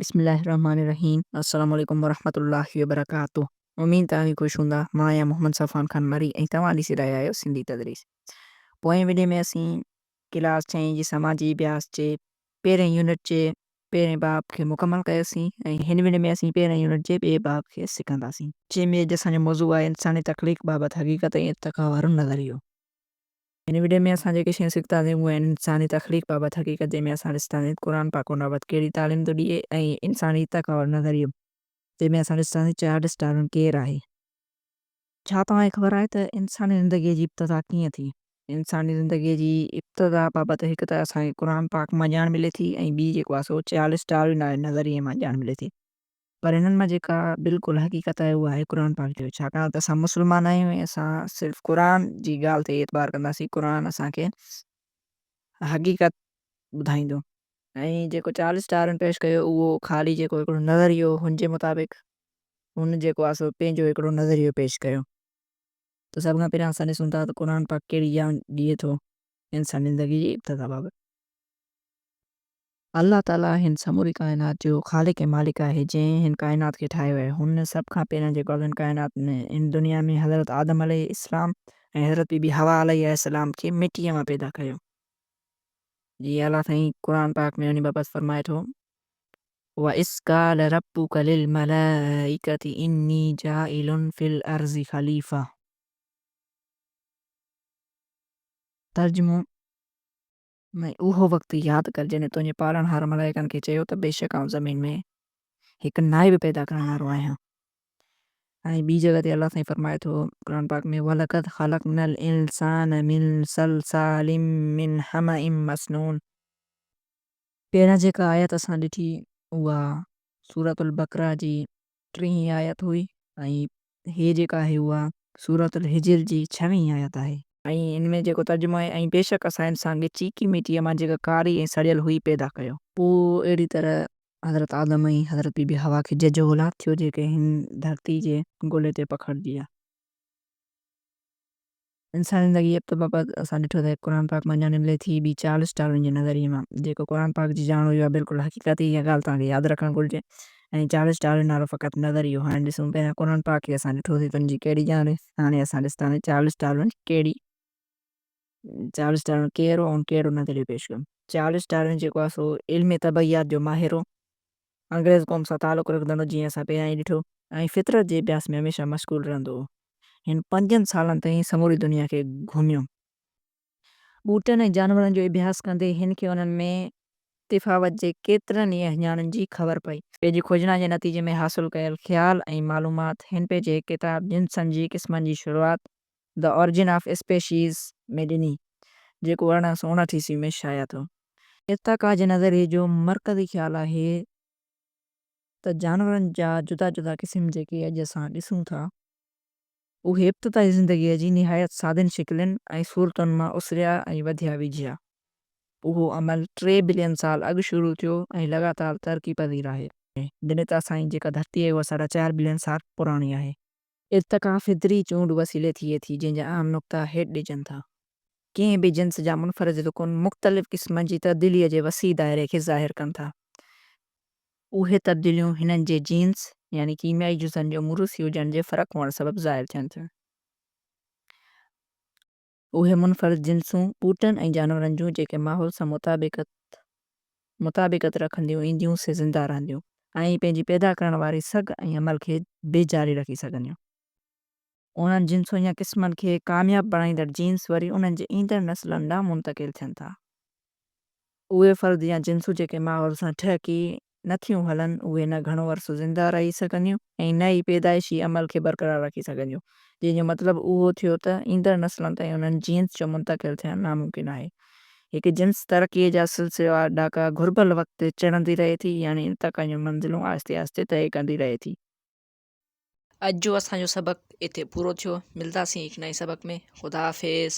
بسم الله الرحمٰن الرحيم السلام عليڪم ورحمة الله وبرڪاته اميد ته اوهين خوش هوندا. مان آهيان محمد صفوان خان مري ۽ توهان ڏسي رهيا آهيو سنڌي تدريس. پوئين وڊيو ۾ اسين ڪلاس ڇهين جي سماجي اڀياس جي پهرين يونٽ جي پهرين باب کي مڪمل ڪيوسين ۽ هن وڊيو ۾ اسين پهرين يونٽ جي ٻئي باب کي سکنداسين. جنهن ۾ اڄ اسان جو موضوع آهي انساني تخليق بابت حقيقت ۽ ارتقا وارو نظريو. هن وڊيو ۾ اسان جيڪي شيون سکنداسين اهي آهن انساني تخليق بابت حقيقت جنهن ۾ اسان ڏسنداسين ته قرآن پاڪ ان بابت ڪهڙي تعليم ٿو ڏئي ۽ انساني ارتقا وارو نظريو جنهن ۾ اسان ڏسنداسين چارلس ڊارون ڪير آهي. ڇا توهان کي خبر آهي ته انساني زندگيء جي ابتدا ڪيئن ٿي؟ انساني زندگيء جي ابتدا بابت هڪ ته اسان کي قرآن پاڪ مان ڄاڻ ملي ٿي ۽ ٻي جيڪو آهي سو چارلس ڊارون واري نظريي مان ڄاڻ ملي ٿي. پر انهن مان جيڪا بلڪل حقيقت آهي اها آهي قرآن پاڪ جو ڇاڪاڻ ته اسان مسلمان آهيون ۽ اسان صرف قرآن جي ڳالهه تي اعتبار ڪنداسين قرآن اسان کي حقيقت ٻڌائيندو ۽ جيڪو چارلس ڊارون پيش ڪيو اهو خالي جيڪو هڪڙو نظريو هن جي مطابق هن جيڪو آهي سو پنهنجو هڪڙو نظريو پيش ڪيو ته سڀ کان پهريان اسان ڏسون ٿا ته قرآن پاڪ ڪهڙي ڄاڻ ڏئي ٿو انساني زندگي جي ابتدا بابت. الله تعاليٰ هن سموري ڪائنات جو خالق ۽ مالڪ آهي، جنهن هن ڪائنات کي ٺاهيو آهي. هن سڀ کان پهريان جيڪو آهي هن ڪائنات ۾ هن دنيا ۾ حضرت آدم عليه السلام ۽ حضرت بي بي حوا عليه السلام کي مٽيء مان پيدا ڪيو. جيئن الله سائين قرآن پاڪ ۾ ان بابت فرمائي ٿو، وَإِذْ قَالَ رَبُّكَ لِلْمَلَائِكَةِ إِنِّي جَاعِلٌ فِي الْأَرْضِ خَلِيفَةً. ترجمو، ۽ اهو وقت ياد ڪر جڏهن تنهنجي پالڻهار ملائڪن کي چيو ته بيشڪ آئون زمين ۾ هڪ نائب پيدا ڪرڻ وارو آهيان. ۽ ٻي جڳهه تي الله سائين فرمائي ٿو قرآن پاڪ ۾ وَلَقَدْ خَلَقْنَا الْإِنسَانَ مِنْ صَلْصَالٍ مِّنْ حَمَإٍ مَّسْنُونٍ. پهريان جيڪا آيت اسان ڏٺي اها سورة البقره جي ٽيهين آيت هئي ۽ هي جيڪا آهي اها سورة الحجر جي ڇويهين آيت آهي. ۽ ان ۾ جيڪو ترجمو آهي، ۽ بيشڪ اسان انسان کي چيڪي مٽيء مان جيڪا ڪاري ۽ سڙيل هئي پيدا ڪيو. پوء اهڙي طرح حضرت آدم ۽ حضرت بي بي حوا کي جهجهو اولاد ٿيو جيڪي هن ڌرتي جي گولي تي پکڙجي ويا. انساني زندگي جي ابتدا بابت اسان ڏٺو ته قرآن پاڪ مان ڄاڻ ملي ٿي ٻي چارلس ڊارون جي نظريي مان جيڪو قرآن پاڪ جي ڄاڻ هئي اها بلڪل حقيقت هئي اها ڳالهه توهان کي ياد رکڻ گهرجي ۽ چارلس ڊارون وارو فقط نظريو هاڻي ڏسون پهريان قرآن پاڪ کي اسان ڏٺوسين ته ان جي ڪهڙي ڄاڻ هئي هاڻي اسان ڏسنداسين چارلس ڊارون ڪهڙي چارلس ڊارون ڪير هو ۽ ڪهڙو نظريو پيش ڪيو. چارلس ڊارون جيڪو آهي سو علم طبعيات جو ماهر هو انگريز قوم سان تعلق رکندڙ هو جيئن اسان پهريان ئي ڏٺو ۽ فطرت جي اڀياس ۾ هميشه مشغول رهندو هو. هن پنجن سالن تائين سموري دنيا کي گهميو. ٻوٽن ۽ جانورن جو اڀياس ڪندي هن کي انهن ۾ تفاوت جي ڪيترن ئي اهڃاڻن جي خبر پئي. پنهنجي کوجنا جي نتيجي ۾ حاصل ڪيل خيال ۽ معلومات هن پنهنجي هڪ ڪتاب جنسن جي قسمن جي شروعات، The Origin of Species، ۾ ڏني، جيڪو 1859 عيسوي ۾ شايع ٿيو. ارتقا جي نظريي جو مرڪزي خيال آهي ته جانورن جا جدا جدا قسم جيڪي اڄ اسان ڏسون ٿا، اهي ابتدائي زندگيء جي نهايت سادين شڪلين ۽ صورتن مان اسريا ۽ وڌيا ويجهيا. اهو عمل ٽي بلين سال اڳ شروع ٿيو ۽ لڳاتار ترقي پذير آهي. جڏهن ته اسان جي جيڪا ڌرتي آهي اها ساڍا چار بلين سال پراڻي آهي. ارتقا فطري چونڊ وسيلي ٿئي ٿي، جنهن جا اهم نقطا هيٺ ڏجن ٿا. ڪنهن به جنس جا منفرد رڪن مختلف قسمن جي تبديليء جي وسيع دائري کي ظاهر ڪن ٿا. اهي تبديليون هنن جي جينز يعني ڪيميائي جزن جو موروثي هجڻ جي فرق هئڻ سبب ظاهر ٿين ٿيون. اهي منفرد جنسون ٻوٽن ۽ جانورن جون جيڪي ماحول سان مطابقت مطابقت رکنديون اينديون سي زنده رهنديون ۽ پنهنجي پيدا ڪرڻ واري سگهه ۽ عمل کي به جاري رکي سگهنديون. انهن جنسن يا قسمن کي ڪامياب بڻائيندڙ جينز وري انهن جي ايندڙ نسلن ڏانهن منتقل ٿين ٿا. اهي فرد يا جنسون جيڪي ماحول سان ٺهڪي نه ٿيون هلن، اهي نه گهڻو عرصو زنده رهي سگهنديون ۽ نه ئي پيدائشي عمل کي برقرار رکي سگهنديون، جنهن جو مطلب اهو ٿيو ته ايندڙ نسلن تائين انهن جينز جو منتقل ٿيڻ ناممڪن آهي. هڪ جنس ترقيء جا سلسليوار ڏاڪا گهربل وقت تي چڙهندي رهي ٿي، يعني ارتقا جون منزلون آهستي آهستي طئي ڪندي رهي ٿي. اڄ جو اسان جو سبق اتي پورو ٿيو. ملداسين هڪ نئين سبق ۾. خدا حافظ.